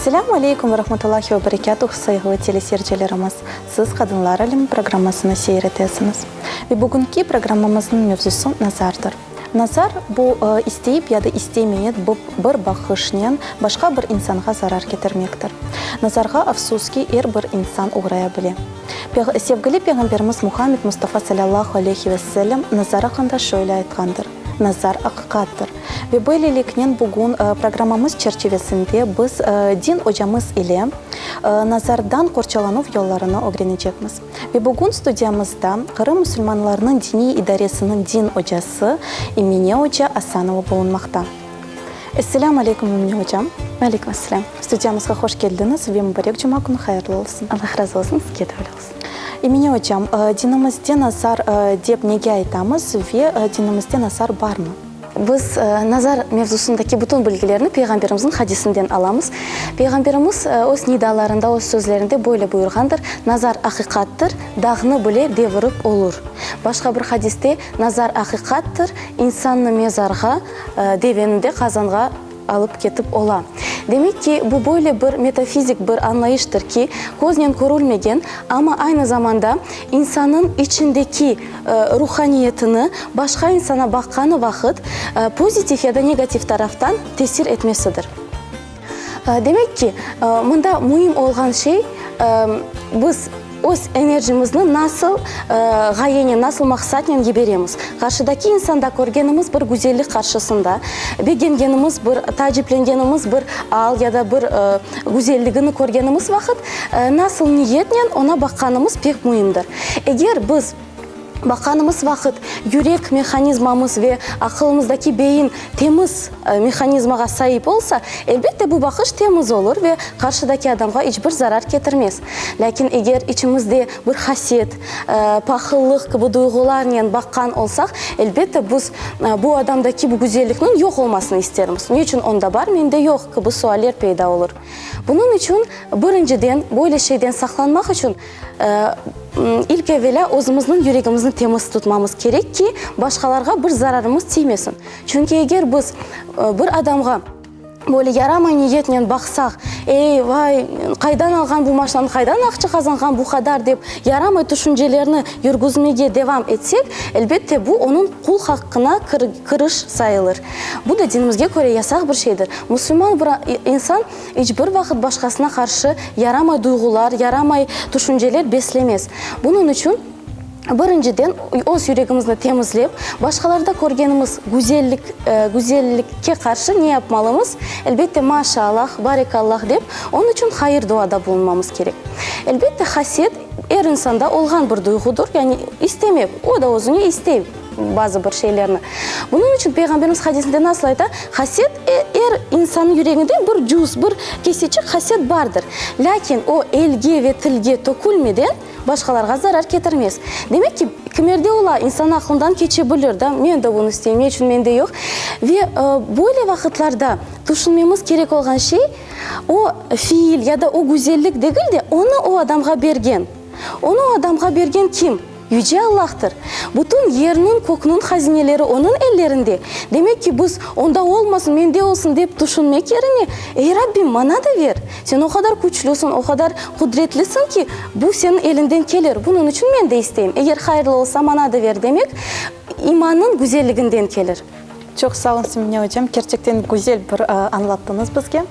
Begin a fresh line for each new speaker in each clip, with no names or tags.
Esselâmu aleykum ve rahmetullahi ve berekâtuh, sayğılı teleseyircilerimiz! Siz Qadınlar alemi programmasını seyir etesiñiz. Ve bugünki programmamıznıñ mevzusı nazardır. Nazar, bu, isteyip ya da istemeyip bir baqışnen başqa bir insanğa zarar ketirmektir. Nazarğa, afsus ki, er bir insan oğraya bile. Sevgili Peyğamberimiz Muhammed Mustafa salâllahu aleyhi ve sellem nazar aqqında şöyle aytqandır, Nazar aqiqattır. Ve böyleliknen bugün programmamız çerçivesinde biz din ocamız ile nazardan qorçalanuv yollarını ögrenecekmiz. Ve bugün studiyamızda Qırım musulmanlarınıñ diniy idaresiniñ din ocası Emine oca Asanova bulunmaqta. Esselâmu aleykum, Emine ocam.
Aleyküm esselâm.
Studiyamızğa hoş keldiñiz ve mubarek cuma künü hayırlı olsun.
Allah razı olsun, sizge de öyle olsun.
Emine ocam, dinimizde nazar dep nege aytamız ve dinimizde nazar barmı?
Biz nazar mevzusındaki bütün bilgilerni Peyğamberimizniñ hadisinden alamız. Peyğamberimiz öz nidalarında, öz sözlerinde böyle buyurğandır, Nazar aqiqattır, dağnı bile devirip olur. Başqa bir hadiste, Nazar aqiqattır, insannı mezarğa, deveni de qazanğa alıp ketip ola. Demek ki, bu böyle bir metafizik bir añlayıştır ki, köznen körülmegen, amma aynı zamanda insannıñ içindeki ruhaniyetini başqa insana baqqanı vaqıt pozitiv ya da negativ taraftan tesir etmesidir. Demek ki, mında müim olğan şey, biz öz enerjimizni nasıl ğayenen, nasıl maqsatnen yiberemiz. Qarşıdaki insanda körgenimiz bir güzellik qarşısında, begengenimiz bir, taaciplengenimiz bir al ya da bir güzelligini körgenimiz vaqıt, nasıl niyetnen oña baqqanımız pek müimdir. Eger biz Baqqanımız vaqıt, yürek mehanizmamız ve aqılımızdaki beyin temiz mehanizmağa saip olsa, elbette bu baqış temiz olur ve qarşıdaki adamğa iç bir zarar ketirmez. Lâkin eger içimizde bir haset, pahıllıq kibi duyğularnen baqqan olsaq, elbette biz bu adamdaki bu güzellikniñ yoq olmasını istermiz. Ne içün onda bar, mende yoq kibi sualler peyda olur. Bunıñ içün, birinciden, böyle şeyden saqlanmaq içün, İlk evelâ özümizniñ yüregimizni temiz tutmamız kerek ki, başqalarğa bir zararımız tiymesin. Çünki eger biz bir adamğa böyle yaramay niyetnen baqsaq, ey, vay, qaydan alğan bu maşnanı, qaydan aqça qazanğan bu qadar dep yaramay tüşüncelerni yürgüzmege devam etsek, elbette, bu onıñ qul haqqına kiriş sayılır. Bu da dinimizge köre yasaq bir şeydir. Musulman bir insan İç bir vaqıt başqasına qarşı yaramay duyğular, yaramay tüşünceler beslemez. Bunıñ içün, birinciden, öz yüregimizni temizlep, başqalarda körgenimiz güzellik, güzellikke qarşı ne yapmalımız? Elbette, maşaallah, barekallah dep, onıñ içün hayır duada bulunmamız kerek. Elbette, haset er insanda olğan bir duyğudır, yani istemek, o da özüne istey. Bazı bir şeylerni. Bunıñ içün Peyğamberimiz hadisinde nasıl ayta? Haset, er insannıñ yüreginde bir cüz, bir keseçik haset bardır. Lâkin o elge ve tilge tökülmeden başqalarğa zarar ketirmez. Demek ki, kimerde ola, insan aqlından keçe bilir, da, men de bunı isteyim, ne içün mende yoq? Ve böyle vaqıtlarda tüşünmemiz kerek olğan şey, o fiil ya da o güzellik degil de, onı o adamğa bergen. Onı o adamğa bergen kim? Yüce Allahtır. Bütün yerniñ, kökniñ hazineleri Onıñ ellerinde. Demek ki, biz, Onda olmasın, mende olsun, dep tüşünmek yerine, Ey, Rabbim, maña da ver! Sen o qadar küçlüsiñ, o qadar qudretlisiñ ki, bu Seniñ elinden kelir. Bunıñ içün men de isteyim. Eger hayırlı olsa, maña da ver, demek, imannıñ güzelliginden kelir.
Çoq sağ olun, Sümine ocam, kerçekten güzel bir añlattıñız bizge.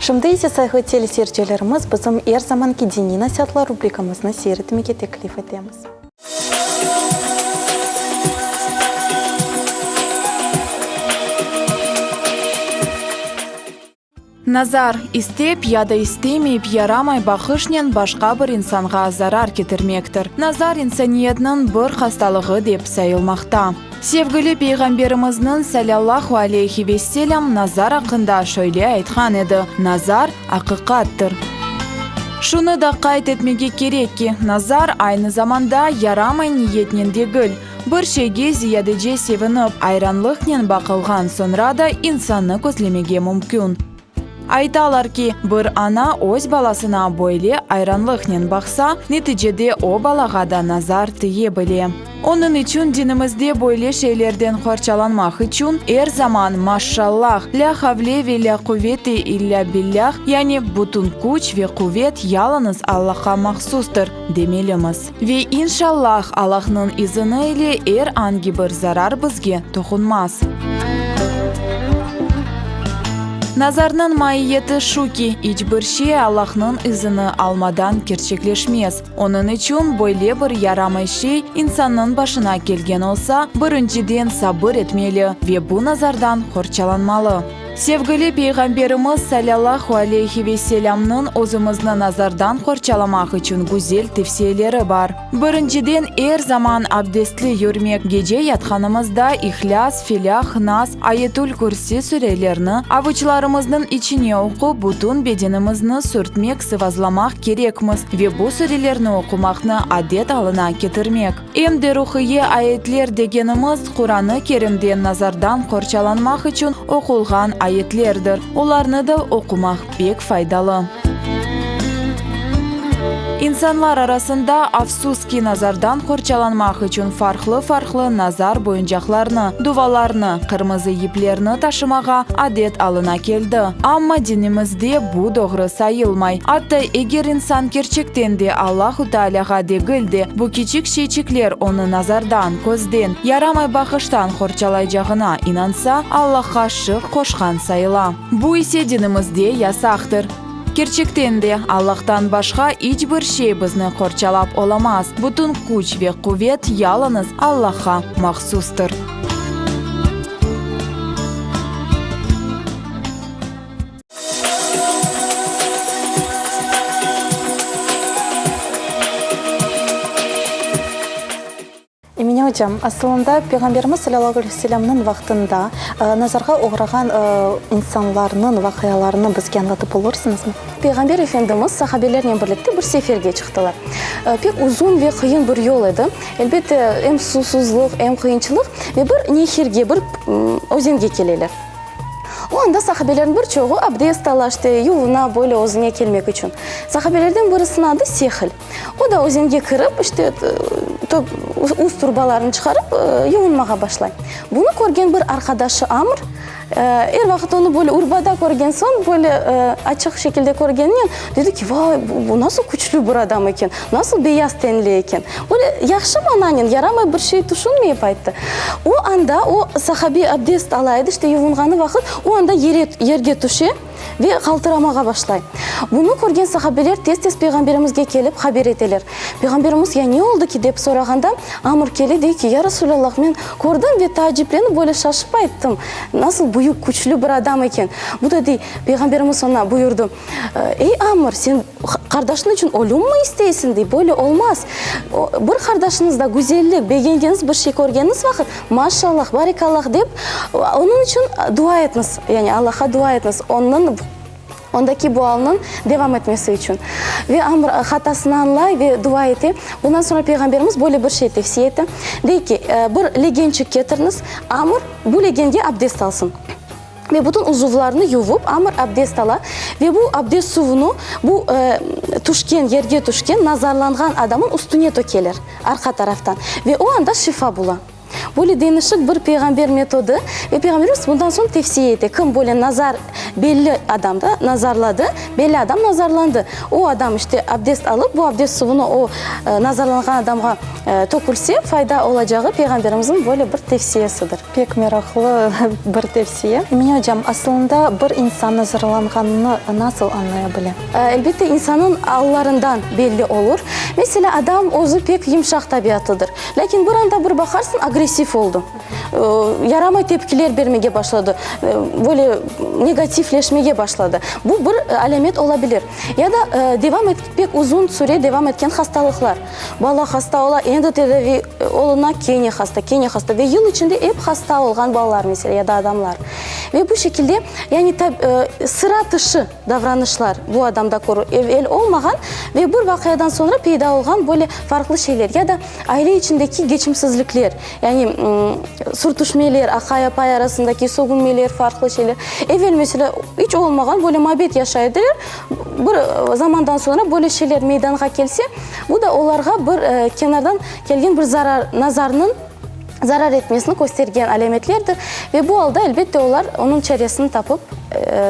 Şimdi ise, sayğılı teleseyircilerimiz, bizim er zamanki Diniy nasiatlar rubrikamıznı seyir etmege teklif etemiz.
Nazar, istep ya da istemeyip yaramay baqışnen başqa bir insanğa zarar ketirmektir. Nazar insaniyetniñ bir hastalığı dep sayılmaqta. Sevgili Peyğamberimizniñ, salâllahu aleyhi ve selâm, nazar aqqında şöyle aytqan edi, Nazar, aqiqattır. Şunı da qayd etmege kerek ki, nazar aynı zamanda yaramay niyetnen degil, Bir şeyge ziyadece sevinip, ayranlıqnen baqılğan soñra da insannı közlemege mümkün. Aytalar ki, bir ana öz balasına böyle ayranlıqnen baqsa, neticede o balağa da nazar tiye bile. Onıñ içün dinimizde böyle şeylerden qorçalanmaq içün er zaman Maşşallah, lâ havle ve lâ quvvete illâ billâh, yani bütün küç ve quvet yalıñız Allahqa mahsustır, demelimiz. Ve inşallah, Allahnıñ izini ile er angi bir zarar bizge toqunmaz. Nazarnıñ maiyeti şu ki, iç bir şey Allahnıñ izini almadan kerçekleşmez. Onıñ içün böyle bir yaramay şey insannıñ başına kelgen olsa, birinciden sabır etmeli ve bu nazardan qorçalanmalı. Sevgili Peyğamberimiz salâllahu aleyhi ve selâmnıñ özümizni nazardan qorçalamaq içün güzel tevsiyeleri bar. Birinciden, er zaman abdestli yürmek, gece yatqanımızda İhlâs, Felâh, Nas, Ayetül Kürsi sürelerini avuçlarımıznıñ içine oqup, bütün bedenimizni sürtmek, sıvazlamaq kerekmiz ve bu sürelerni oqumaqnı adet alına ketirmek. Em de ruhiye ayetler degenimiz, Quranı Kerimden nazardan qorçalanmaq içün oqulğan ayetlerdir, olarnı da oqumaq pek faydalı. İnsanlar arasında, afsus ki, nazardan qorçalanmaq içün farqlı-farqlı nazar boyuncaqlarnı, duvalarnı, qırmızı yiplerni taşımağa adet alına keldi. Amma dinimizde bu doğru sayılmay. Atta eger insan kerçekten de Allahu Tealâğa degil de, bu kiçik şeyçikler onı nazardan, közden, yaramay baqıştan qorçalaycağına inansa, Allahqa şirk qoşqan sayıla. Bu ise dinimizde yasaqtır. Kerçekten de, Allahtan başqa iç bir şey bizni qorçalap olamaz, bütün küç ve quvet yalıñız Allahqa mahsustır.
Emine ocam, asılında Peyğamberimiz salâllahu aleyhi ve selâmnıñ vaqtında nazarğa oğrağan insanlarnıñ vaqialarını bizge añlatıp olursıñızmı?
Peyğamber Efendimiz sahabelernen birlikte bir seferge çıqtılar. Pek uzun ve qıyın bir yol edi. Elbette, em susuzlıq, em qıyınçılıq ve bir nehirge, bir özenge keleler. O anda sahabelerniñ bir çoğu abdest ala, işte, yuvuna, böyle özüne kelmek içün. Sahabelerden birisiniñ adı Sehl. O da özenge kirip, işte, üst urbalarını çıqarıp, yuvunmağa başlay. Bunı körgen bir arqadaşı Amr, er vaqıt onı böyle urbada körgen soñ, böyle açıq şekilde körgeninen, dedi ki, vay, bu nasıl küçlü bir adam eken, nasıl beyaz tenli eken. Böyle yahşı mananen, yaramay bir şey tüşünmeyip ayttı. O anda, o sahabe abdest ala edi, işte, yuvunğanı vaqıt, o anda yere, yerge tüşe. Ve qaltıramağa başlay. Bunı körgen sahabeler tez-tez Peyğamberimizge kelip haber eteler. Peyğamberimiz, Ya ne oldı ki? dep sorağanda, Amr kele, dey ki, Ya Resulallah, men kördim ve taaciplenip böyle şaşıp ayttım, nasıl büyük, küçlü bir adam eken. Bu da dey, Peyğamberimiz oña buyurdı, Ey, Amr, sen qardaşıñ içün ölümmi isteysiñ? dey, böyle olmaz. Bir qardaşıñızda güzellik, begengeñiz bir şey körgeniñiz vaqıt, Maşallah, barikallah dep, onıñ içün dua etiñiz. Yani Allahqa dua etiñiz, onıñ, ondaki bu alnıñ devam etmesi içün. Ve Amr hatasını añlay ve dua ete. Bundan soñra Peyğamberimiz böyle bir şey tevsiye ete. Dey ki, bir legençik ketiriñiz, Amr bu legenge abdest alsın. Ve bütün uzuvlarını yuvıp, Amr abdest ala ve bu abdest suvunu bu tüşken, yerge tüşken, nazarlanğan adamın üstüne tökeler, arqa taraftan. Ve o anda şifa bula. Böyle deñişik bir peyğamber metodı ve peyğamberimiz bundan soñ tevsiye ete, kim böyle nazar belli adam da nazarladı, belli adam nazarlandı, o adam işte abdest alıp, bu abdest suvunı o nazarlanğan adamğa tökülse, fayda olacağı peyğamberimizniñ böyle bir tevsiyesidir.
Pek meraqlı bir tevsiye. Emine ocam, asılında bir insan nazarlanğanını nasıl añlaya bile?
Elbette, insannıñ allarından belli olur. Meselâ, adam özü pek yımşaq tabiatlıdır. Lâkin bir anda bir baqarsıñ, agressiv oldı, yaramay tepkiler bermege başladı, böyle negativleşmege başladı. Bu bir alâmet ola bilir. Ya da devam et, pek uzun süre devam etken hastalıqlar. Bala hasta ola, endi tedavi oluna, kene hasta, kene hasta ve yıl içinde ep hasta olğan balalar, meselâ, ya da adamlar. Ve bu şekilde, yani sıra tışı davranışlar bu adamda körü, evel olmağan ve bir vaqiadan soñra peyda olğan böyle farqlı şeyler ya da aile içindeki geçimsizlikler, yani. Sürtüşmeler, aqay-apay arasındaki sögünmeler, farqlı şeyler. Evel, meselâ, iç olmağan böyle muabbet yaşay ediler. Bir zamandan soñra böyle şeyler meydanğa kelse, bu da olarğa bir kenardan kelgen bir zarar, nazarnıñ zarar etmesini köstergen alâmetlerdir. Ve bu alda, elbette, olar onıñ çaresini tapıp,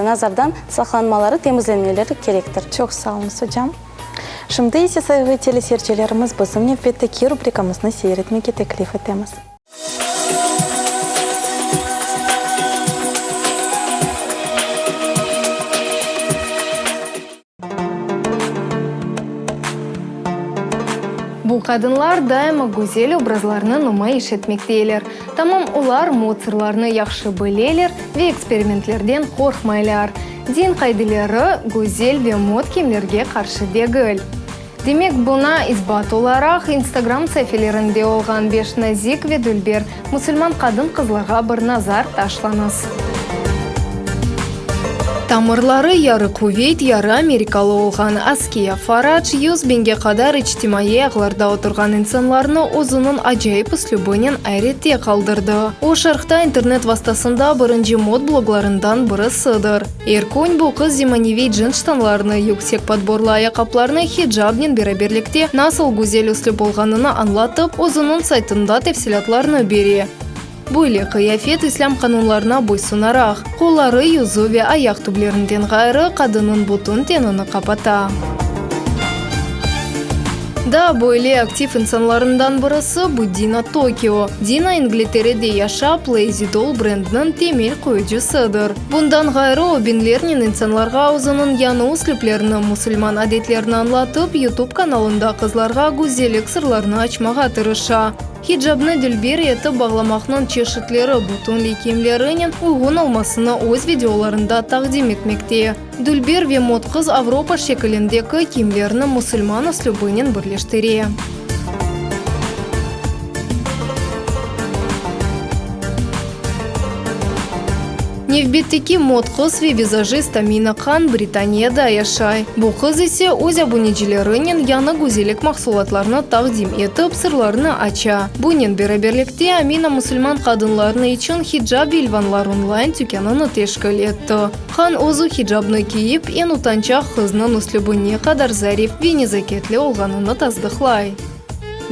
nazardan saqlanmaları, temizlenmeleri kerektir.
Çoq sağ oluñız, ocam. Şimdi ise, sayğılı teleseyircilerimiz, bizim nevbetteki rubrikamıznı seyir etmege teklif etemiz.
Bu qadınlar daima güzel obrazlarnı numayış etmekteler. Tamam olar mod sırlarını yahşı bileler ve eksperimentlerden qorqmaylar. Din qaideleri güzel ve mod kiyimlerge qarşı degil. Demek, buña isbat olaraq, Instagram saifelerinde olğan beş nazik ve dülber musulman qadın-qızlarğa bir nazar taşlañız. Tamırları yarı Kuveyt, yarı amerikalı olğan Askia Faradj yüz biñge qadar içtimaiy ağlarda oturğan insanlarnı özüniñ acayip üslübinen ayrette qaldırdı. O, Şarqta internet vastasında birinci mod bloglarından birisidir. Er kün bu qız zemaneviy cins ştanlarını, yüksek podborlı ayaqqaplarnı hicabnen beraberlikte nasıl güzel üslüp olğanını añlatıp, özüniñ saytında tefsilâtlarnı bere. Böyle qıyafet islâm qanunlarına boysunaraq, qolları, yüzü ve ayaq tüblerinden ğayrı, qadınnıñ bütün tenini qapata. Daa böyle aktiv insanlarından birisi, bu Dina Tokio. Dina İngilterede yaşap, Lazy Doll brendiniñ temel qoyucısıdır. Bundan ğayrı, o, biñlernen insanlarğa özüniñ yañı üslüplerini, musulman adetlerini añlatıp, YouTube kanalında qızlarğa güzellik sırlarını açmağa tırışa. Hicabnı dülber etip bağlamaqnıñ çeşitleri, bütünley kiyimlerinen uyğun olmasını öz videolarında taqdim etmekte. Dülber ve mod qız avropa şekilindeki kiyimlerni musulman üslübinen birleştire. Nevbetteki mod qız ve vizajist Amina Kan Britaniyada yaşay. Bu qız ise öz abunecilerinen yañı güzellik mahsulatlarını taqdim etip, sırlarını aça. Bunen beraberlikte Amina musulman qadınlarını içün hicab ilvanlar onlayn tükânını teşkil etti. Han özü hicabnı kiyip, eñ utançaq qıznıñ üslübi ne qadar zarif ve nezaketli olğanını tasdıqlay.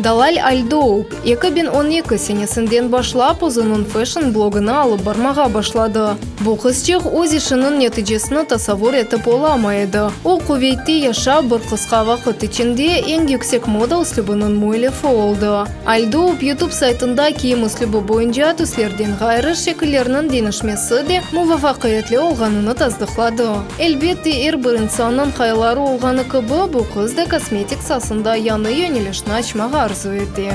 Dalal Al-Doub, 2012 senesinden başlap özüniñ fashion-blogını alıp barmağa başladı. Bu qızçıq öz işiniñ neticesini tasavvur etip olamay edi. O, Kuveytte yaşap, bir qısqa vaqıt içinde eñ yüksek moda üslübiniñ müellifi oldı. Al-Doub YouTube saytında kiyim üslübi boyunca tüslerden ğayrı şekillerniñ deñişmesi de muvafaqiyetli olğanını tasdıqladı. Elbette, er bir insannıñ hayalları olğanı kibi, bu qız da kosmetik saasında yañı yönelişni açmağa arzu ete.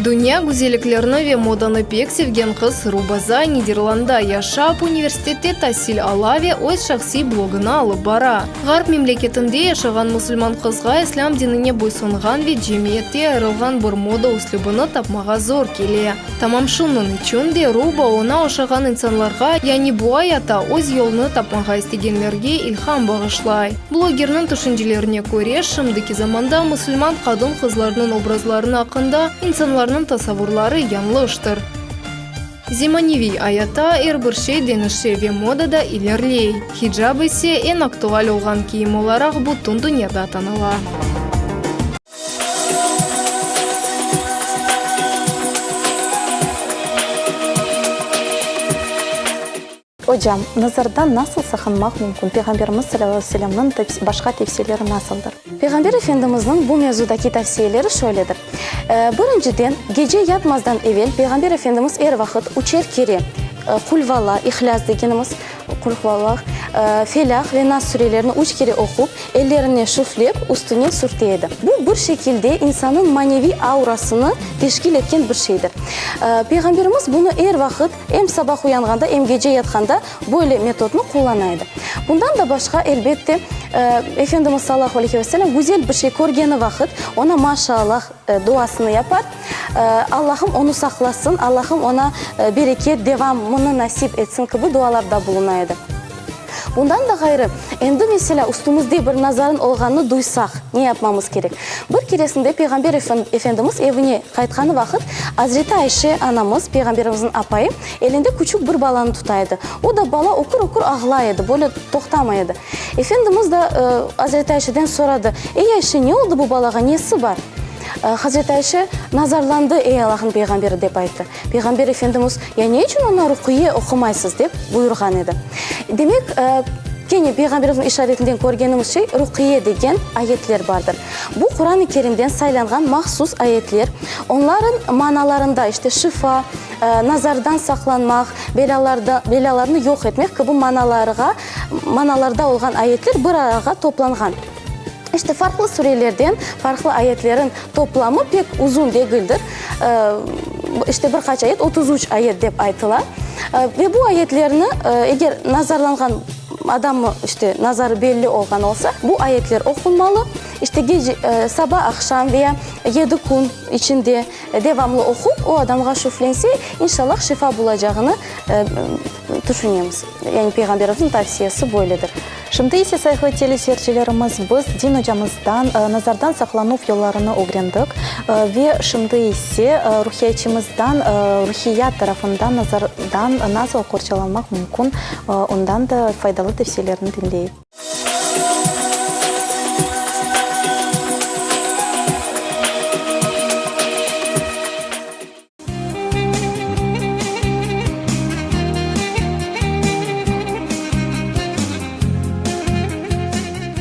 Dünya güzelliklerini ve modanı pek sevgen qız Ruba Zay Niderlandda yaşap, universitette tasil ala ve öz şahsiy blogını alıp bara. Ğarp memleketinde yaşağan musulman qızğa islâm dinine boysunğan ve cemiyette ayırılğan bir moda üslübini tapmağa zor kele. Tamam şunıñ içün de Ruba oña oşağan insanlarğa, yani bu ayatta öz yolunı tapmağa istegenlerge ilham bağışlay. Blogerniñ tüşüncelerine köre, şimdiki zamanda musulman qadın-qızlarnıñ obrazlarını aqqında insanlarnıñ tasavurları yañlıştır. Zemaneviy ayatta er bir şey deñişe ve moda da ilerley. Hicab ise eñ aktual olğan kiyim olaraq bütün dünyada tanıla.
Ocam, nazardan nasıl saqınmaq mümkün? Peyğamberimiz salâllahu aleyhi ve sellemniñ başqa tevsiyeleri nasıldır?
Peyğamber Efendimizniñ bu mevzudaki tavsiyeleri şöyledir, Birinciden, gece yatmazdan evel Peyğamber Efendimiz er vaqıt üçer kere Qulvalla, İhlâs degenimiz, Qulhuallah, Felâq ve Nas sürelerini üç kere oqup, ellerine şüflep, üstüne sürte edi. Bu, bir şekilde insannıñ maneviy aurasını teşkil etken bir şeydir. Peyğamberimiz bunı er vaqıt, em sabah uyanğanda, em gece yatqanda böyle metodnı qullana edi. Bundan da başqa, elbette, Efendimiz salâllahu aleyhi ve sellem güzel bir şey körgeni vaqıt, ona maşaallah duasını yapar, Allahım onı saqlasın, Allahım ona bereket, devamını nasip etsin kibi dualarda buluna edi. Bundan da ğayrı, endi, meselâ, üstümizde bir nazarıñ olğanını duysaq, ne yapmamız kerek? Bir keresinde Peyğamber Efendimiz evine qaytqanı vaqıt, Azreti Ayşe anamız, Peyğamberimizniñ apayı, elinde küçük bir balanı tuta edi. O da bala ökür-ökür ağlay edi, böyle toqtamay edi. Efendimiz da Azreti Ayşeden soradı, Ey, Ayşe, ne oldı bu balağa, nesi bar? Hazreti Ayşe, Nazarlandı, ey Allahnıñ Peyğamberi, dep ayttı. Peyğamber Efendimiz, Ya ne içün oña ruqiye oqumaysız? dep buyurğan edi. Demek, kene Peyğamberimizniñ işaretinden körgenimiz şey, ruqiye degen ayetler bardır. Bu Quran-ı Kerimden saylanğan mahsus ayetler, onların manalarında, işte, şifa, nazardan saqlanmaq, belâlarnı yoq etmek kibi manalarğa, manalarda olğan ayetler bir arağa toplanğan. İşte, farqlı surelerden farqlı ayetlerin toplamı pek uzun degildir. İşte, bir qaç ayet, 33 ayet dep aytıla. Ve bu ayetlerni, eger nazarlanğan adam, işte, nazarı belli olğan olsa, bu ayetler oqunmalı. İşte, gece, saba, aqşam veya yedi kün içinde devamlı oqup, o adamğa şüflense, inşallah, şifa bulacağını tüşünemiz. Yani, Peyğamberimizniñ tavsiyesi böyledir.
Şimdi ise, sayğılı teleseyircilerimiz, biz din ocamızdan nazardan saqlanuv yollarını ögrendik ve şimdi ise ruhiyatçımızdan ruhiyat tarafından nazardan nasıl qorçalanmaq mümkün, ondan da faydalı tevsiyelerni diñleyik.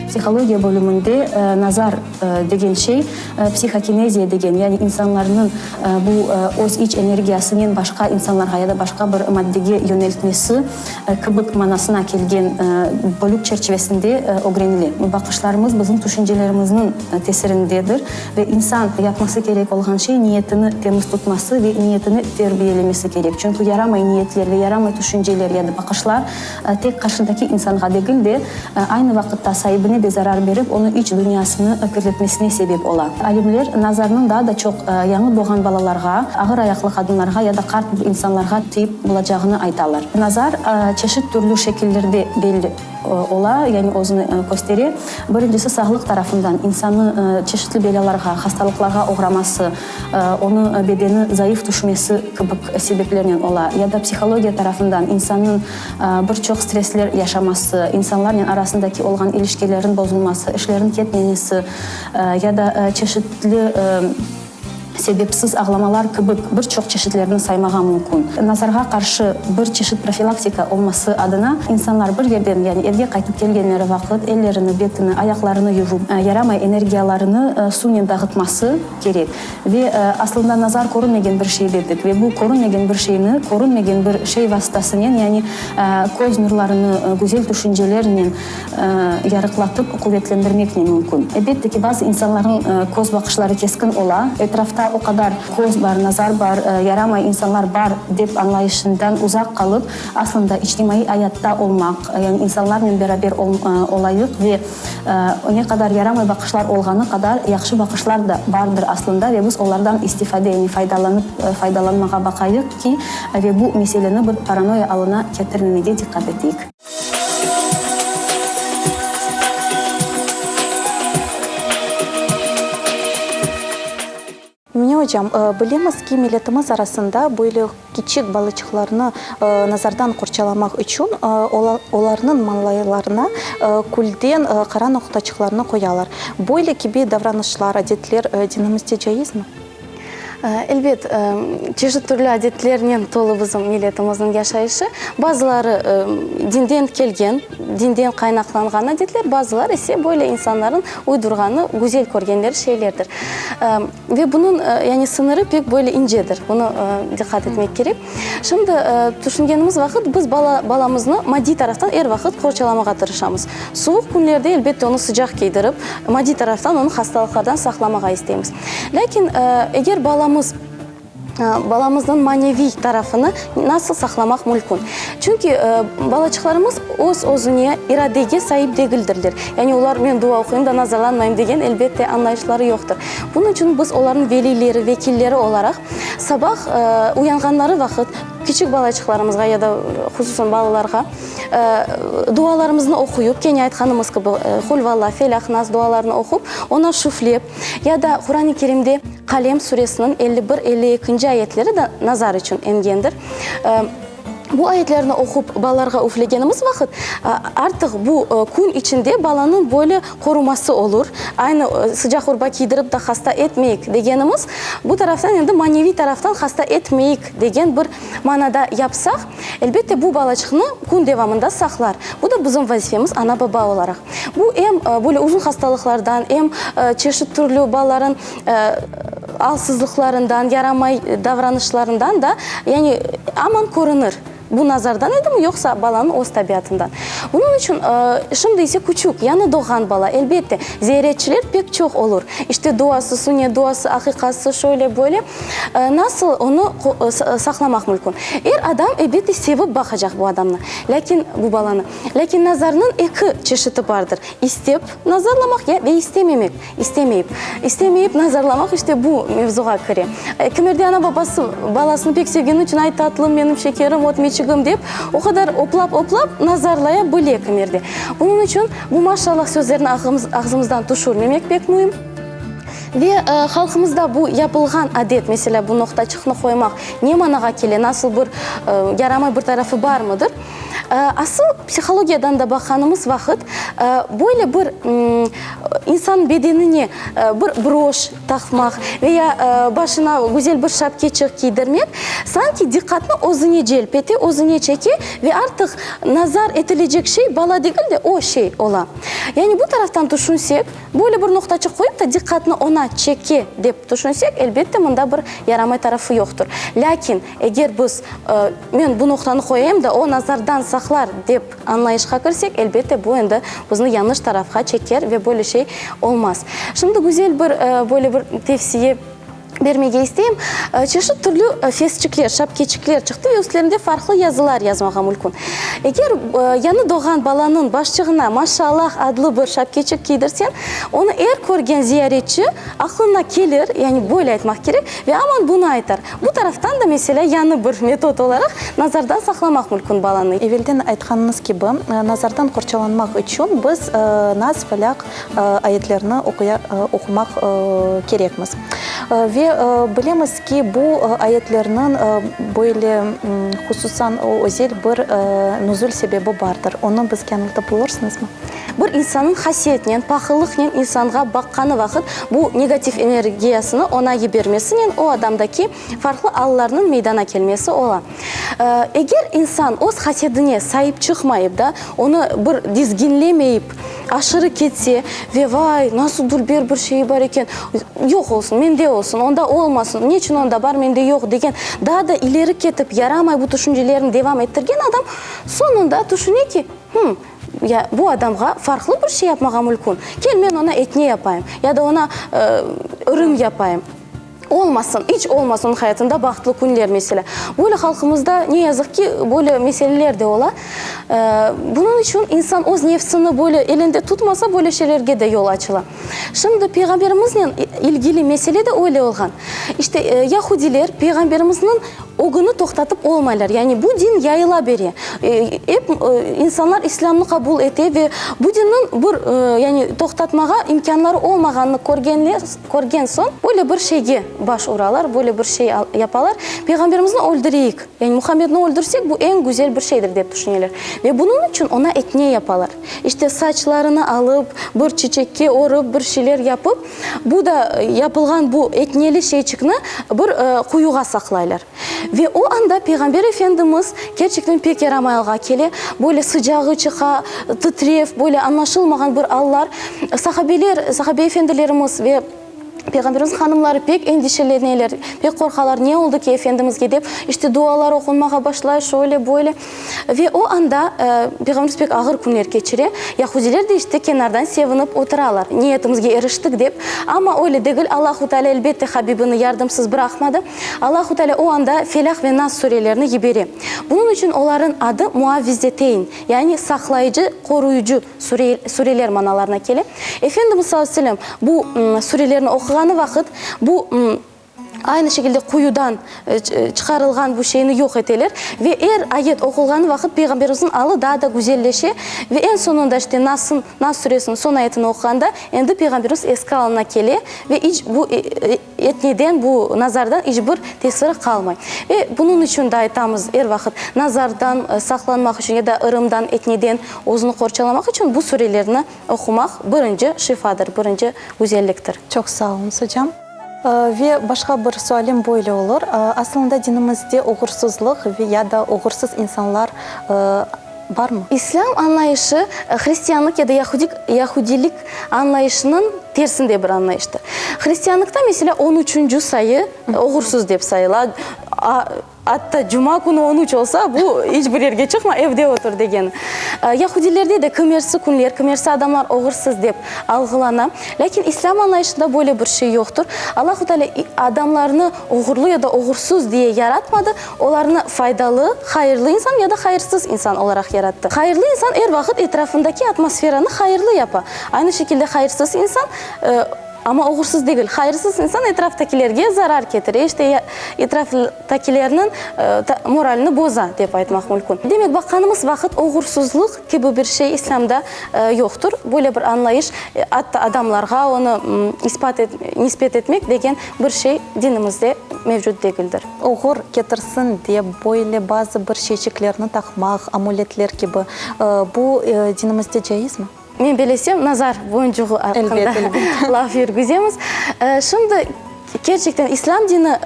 Psihologiya bölüminde nazar degen şey, psihokineziya degen, yani insanlarnıñ bu öz iç energiyasınen başqa insanlarğa ya da başqa bir maddege yöneltmesi kibik manasına kelgen bölük çerçivesinde ögrenile. Baqışlarımız bizim tüşüncelerimizniñ tesirindedir. Ve insan yapması kerek olğan şey, niyetini temiz tutması ve niyetini terbiyelemesi kerek. Çünki yaramay niyetler ve yaramay tüşünceler ya da baqışlar tek qarşıdaki insanğa degil de, aynı vaqıtta saibine de zarar berip, onıñ iç dünyasını kirletmesine sebep ola. Alimler nazarnıñ daa da çoq yañı doğğan balalarğa, ağır ayaqlı qadınlarğa ya da qart insanlarğa tiyip bulacağını aytalar. Nazar çeşit türlü şekillerde belli. Ola, yani özüni köstere. Birincisi, sağlıq tarafından insannı çeşitli belâlarğa, hastalıqlarğa oğraması, onıñ bedeni zayıf tüşmesi kibi sebeplernen ola. Ya da psihologiya tarafından insannıñ bir çoq stressler yaşaması, insanlarnen arasındaki olğan ilişkilerin bozulması, işlerin ketmemesi ya da çeşitli Sebepsiz ağlamalar kibi bir çoq çeşitlerni saymağa mümkün. Nazarğa qarşı bir çeşit profilaktika olması adına insanlar bir yerden, yani evge qaytıp kelgenleri vaqıt ellerini, betini, ayaqlarını yuvıp, yaramay energiyalarını suvnen dağıtması kerek. Ve aslında nazar körünmegen bir şey dedik ve bu körünmegen bir şeyni körünmegen bir şey vasıtasınen, yani köz nurlarını güzel tüşüncelernen yarıqlatıp quvetlendirmek ne mümkün. Elbette ki, bazı insanlarnıñ köz baqışları keskin ola. Etrafta o qadar köz bar, nazar bar, yaramay insanlar bar dep añlayışından uzaq qalıp, aslında içtimaiy ayatta olmaq, yani insanlarnen beraber olayıq ve ne qadar yaramay baqışlar olğanı qadar yahşı baqışlar da bardır aslında ve biz olardan istifade, yani faydalanıp, faydalanmağa baqayıq ki, ve bu meseleni bir paranoya alına ketirmemege diqqat eteyik.
Emine ocam, bilemiz ki, milletimiz arasında böyle kiçik balaçıqlarnı nazardan qorçalamaq içün olarnıñ mañlaylarına külden qara noqtaçıqlarnı qoyalar. Böyle kibi davranışlar, adetler dinimizde caizmi?
Elbet, çeşit türlü adetlernen tolu bizim milletimizniñ yaşayışı. Bazıları dinden kelgen, dinden qaynaqlanğan adetler, bazıları ise böyle insanların uydurğanı, güzel körgenleri şeylerdir. Ve bunıñ, yani sıñırı pek böyle incedir, bunı diqqat etmek kerek. Şimdi tüşüngenimiz vaqıt biz balamıznı maddiy taraftan er vaqıt qorçalamağa tırışamız. Suvuq künlerde, elbette, onı sıcaq kiydirip, maddiy taraftan onı hastalıqlardan saqlamağa isteymiz. Lâkin eger balamız, balamıznıñ maneviy tarafını nasıl saqlamaq mülkün? Çünki balaçıqlarımız öz-özüne iradege saip degildirler. Yani olar men dua oquyım da nazarlanmayım degen, elbette, añlayışları yoqtır. Bunıñ içün biz olarnıñ veliyleri, vekilleri olaraq, sabah uyanğanları vaqıt, kiçik balaçıqlarımızğa ya da hususan balalarğa dualarımıznı oquyıp, kene aytqanımız kibi, Qul-valla, Felâq, Nas dualarını oqup, ona şüflep, ya da Quran-ı Kerimde Qalem suresiniñ 51, 52-nci ayetleri de nazar içün engendir. Bu ayetlerni oqup, balalarğa üflegenimiz vaqıt, artıq bu kün içinde balanıñ böyle qoruması olur. Aynı sıcaq urba kiydirip de hasta etmeyik degenimiz, bu taraftan endi maneviy taraftan hasta etmeyik degen bir manada yapsaq, elbette bu balaçıqnı kün devamında saqlar. Bu da bizim vazifemiz ana-baba olaraq. Bu em böyle uzun hastalıqlardan, em çeşit türlü balaların alsızlıqlarından, yaramay davranışlarından da, yani aman körünir. Bu nazardan edimi, yoqsa balanıñ öz tabiatından? Bunıñ içün şimdi ise küçük, yañı doğğan bala, elbette, ziyaretçiler pek çoq olur. İşte duası, sünnet duası, aqiqası, şöyle, böyle. Nasıl onı saqlamaq mümkün? Er adam, elbette, sevip baqacaq bu adamnı, lâkin, bu balanı. Lâkin nazarnıñ eki çeşiti bardır, istep nazarlamaq ya ve istememek. İstemeyip. İstemeyip nazarlamaq işte bu mevzuğa kire. Kimerde ana-babası balasını pek sevgeni içün, ay tatlım, menim şekerim, ötmeçigim dep, o qadar oplap-oplap nazarlaya bile kimerde. Bunıñ içün bu maşallah sözlerini ağzımızdan tüşürmemek pek müim. Ve halqımızda bu yapılğan adet, meselâ, bu noqtaçıqnı qoymaq ne manağa kele, nasıl bir yaramay bir tarafı barmıdır? Asıl psihologiyadan da baqqanımız vaqıt, böyle bir insan bedenine bir broş taqmaq ve ya başına güzel bir şapkeçik kiydirmek, sanki diqqatnı özüne celp ete, özüne çeke ve artıq nazar etilecek şey bala degil de, o şey ola. Yani bu taraftan tüşünsek, Böyle bir noqtaçıq qoyıp da diqqatnı oña çeke dep tüşünsek, elbette, mında bir yaramay tarafı yoqtır. Lâkin eger biz, men bu noqtanı qoyayım da, o nazardan saqlar dep añlayışqa kirsek, elbette, bu endi bizni yañlış tarafqa çeker ve böyle şey olmaz. Şimdi güzel bir böyle bir tevsiye bermege isteyim. Çeşit türlü fesçikler, şapkeçikler çıqtı ve üstlerinde farqlı yazılar yazmağa mülkün. Eger yañı doğğan balanıñ başçığına Maşaallah adlı bir şapkeçik kiydirseñ, onı er körgen ziyaretçi aqlına kelir, yani böyle aytmaq kerek, ve aman bunı aytar. Bu taraftan da, meselâ, yañı bir metod olaraq nazardan saqlamaq mülkün balanı.
Evelden aytqanıñız kibi, nazardan qorçalanmaq içün biz Nas, Felâq ayetlerini oqumaq kerekmiz. Ve bilemiz ki, bu ayetlerniñ böyle hususan özel bir nuzul sebebi bardır. Onı bizge añlatıp olursıñızmı?
Bir insannıñ hasiyetinen, pahıllıqnen insanğa baqqanı vaqıt, bu negativ energiyasını oña yibermesinen o adamdaki farqlı allarnıñ meydana kelmesi ola. Eger insan öz hasedine saip çıqmayıp da, onı bir dizginlemeyip, aşırı ketse ve vay, nasıl dülber bir şeyi bar eken, yoq olsun, mende olsun, onda olmasın, neçün onda bar, mende yoq degen, daa da ileri ketip, yaramay bu tüşüncelerini devam ettirgen adam soñunda tüşüne ki, hım, ya bu adamğa farqlı bir şey yapmağa mülkün, kel men oña etne yapayım, ya da oña ırım yapayım. Olmasın, iç olmasın onıñ hayatında bahtlı künler, meselâ. Böyle halqımızda, ne yazıq ki, böyle meseleler de ola. Bunıñ içün insan öz nefsini böyle elinde tutmasa, böyle şeylerge de yol açıla. Şimdi Peyğamberimiznen ilgili mesele de öyle olğan. İşte, yahudiler Peyğamberimizniñ ögüni toqtatıp olmaylar. Yani bu din yayıla bere. Ep insanlar İslâmnı qabul ete ve bu dinniñ bir, yani toqtatmağa imkânları olmağanını körgenler, Körgen soñ, böyle bir şeyge baş uralar, böyle bir şey yapalar, Peyğamberimizni öldüreyik, yani Muhammedni öldürsek, bu eñ güzel bir şeydir, dep tüşüneler. Ve bunıñ içün oña etne yapalar. İşte, saçlarını alıp, bir çiçekke örüp, bir şeyler yapıp, bu da yapılğan bu etneli şeyçikni bir quyuğa saqlaylar. Ve o anda Peyğamber Efendimiz kerçekten pek yaramay alğa kele, böyle sıcağı çıqa, titrev, böyle añlaşılmağan bir allar. Sahabeler, sahabe efendilerimiz ve Peyğamberimizniñ hanımları pek endişeleneler, pek qorqalar, ne oldı ki Efendimizge dep, işte dualar oqunmağa başlay, şöyle, böyle. Ve o anda Peyğamberimiz pek ağır künler keçire, yahudiler de işte kenardan sevinip oturalar, niyetimizge eriştik dep. Amma öyle degil, Allahu Teala elbette Habibini yardımsız bıraqmadı. Allahu Teala o anda Felâh ve Nas surelerini yibere. Bunıñ içün olarıñ adı Muavvizeteyn, yani saqlayıcı, qoruyıcı sureler manalarına kele. Efendimiz salâllahu aleyhi ve sellem bu surelerni oquğanı vaqıt, bu. Aynı şekilde quyudan çıqarılğan bu şeyni yoq eteler ve er ayet oqulğanı vaqıt Peyğamberimizniñ alı daa da güzelleşe ve eñ soñunda işte Nas'ın, Nas suresiniñ soñ ayetini oquğanda endi Peyğamberimiz eski alına kele ve iç bu etneden, bu nazardan iç bir tesiri qalmay. Ve bunıñ içün de aytamız er vaqıt nazardan saqlanmaq içün ya da ırımdan, etneden özüni qorçalamaq içün bu surelerni oqumaq birinci şifadır, birinci güzelliktir.
Çoq sağ oluñız, ocam. Ve başqa bir sualim böyle olur, aslında dinimizde oğursuzlıq ve ya da oğursız insanlar barmı?
İslâm añlayışı hristianlıq ya da yahudilik añlayışınıñ tersinde bir añlayıştır. Hristianlıqta, meselâ, on üçünci sayı oğursuz dep sayıla, Atta cuma künü on üç olsa, bu iç bir yerge çıqma, evde otur degeni. Yahudilerde de kimersi künler, kimersi adamlar oğursız dep alğılana. Lâkin İslâm añlayışında böyle bir şey yoqtır. Allahu Teala adamlarnı oğurlı ya da oğursız diye yaratmadı, olarnı faydalı, hayırlı insan ya da hayırsız insan olaraq yarattı. Hayırlı insan er vaqıt etrafındaki atmosferanı hayırlı yapa. Aynı şekilde hayırsız insan Amma oğursız degil. Hayırsız insan etraftakilerge zarar ketire, işte, etraftakilerniñ moralini boza, dep aytmaq mümkün. Demek, baqqanımız vaqıt oğursızlıq kibi bir şey İslâmda yoqtır. Böyle bir añlayış, atta adamlarğa onı ispat nisbet etmek degen bir şey dinimizde mevcut degildir.
Oğur ketirsin dep böyle bazı bir şeyçiklerni taqmaq, amuletler kibi, bu dinimizde caizmi?
Men belesem, nazar boncuğı aqqında laf yürgüzemiz. Şimdi, kerçekten, İslâm dini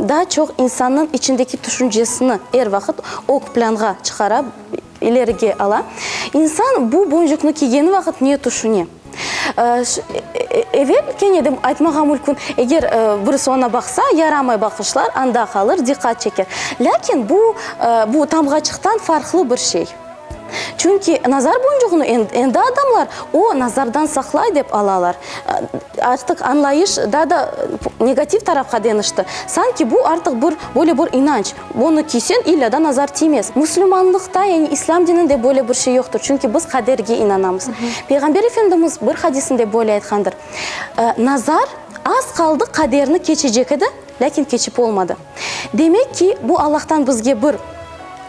daa çoq insannıñ içindeki tüşüncesini er vaqıt ög plânğa çıqara, ilerige ala. İnsan bu boncuqnı kiygeni vaqıt ne tüşüne? Evel, kene de aytmağa mümkün, eger birisi oña baqsa, yaramay baqışlar anda qalır, diqqat çeker. Lâkin bu, bu tamğaçıqtan farqlı bir şey. Çünki nazar boncuğını endi adamlar o nazardan saqlay dep alalar. Artıq añlayış daa da negativ tarafqa deñişti. Sanki bu artıq bir böyle bir inanç, bunı kiyseñ illâ da nazar tiymez. Müslümanlıqta, yani İslâm dininde böyle bir şey yoqtır, çünki biz qaderge inanamız. Peyğamber Efendimiz bir hadisinde böyle aytqandır, Nazar az qaldı qaderni keçecek edi, lâkin keçip olmadı. Demek ki, bu Allahtan bizge bir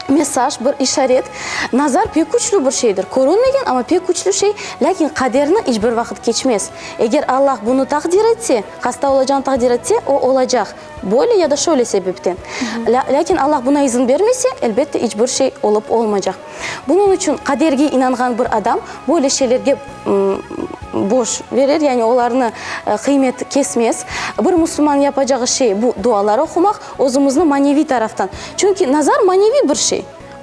mesaj, bir işaret. Nazar pek küçlü bir şeydir. Körünmegen, amma pek küçlü şey, lâkin qaderni iç bir vaqıt keçmez. Eger Allah bunı taqdir etse, hasta olacağını taqdir etse, o olacaq, böyle ya da şöyle sebepten. Lâkin Allah buna izin bermese, elbette, iç bir şey olıp olmaycaq. Bunıñ içün qaderge inanğan bir adam böyle şeylerge boş verir, yani olarnı qıymet kesmez. Bir musulman yapacağı şey, bu dualar oqumaq, özümizni maneviy taraftan. Çünki nazar maneviy bir şey.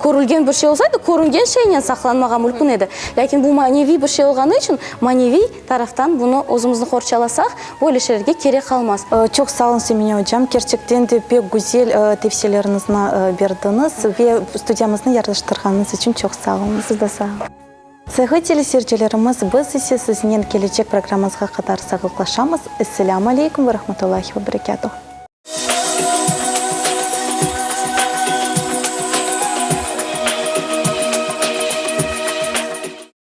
Körülgen bir şey olsaydı, körüngen şeynen saqlanmağa mülkün edi. Lâkin bu maneviy bir şey olğanı içün, maneviy taraftan bunı özümizni qorçalasaq, böyle şeylerge kerek qalmaz.
Çoq sağ olun, Semine ocam, kerçekten de pek güzel tevsiyeleriñizni berdiñiz ve studiyamıznı yaraştırğanıñız içün çoq sağ oluñız.
Siz de sağ olun.
Sayğı teleseyircilerimiz, biz ise siznen kelecek programmamızğa qadar sağlıqlaşamız. Esselâmu aleykum ve rahmetullahi ve berekâtuh.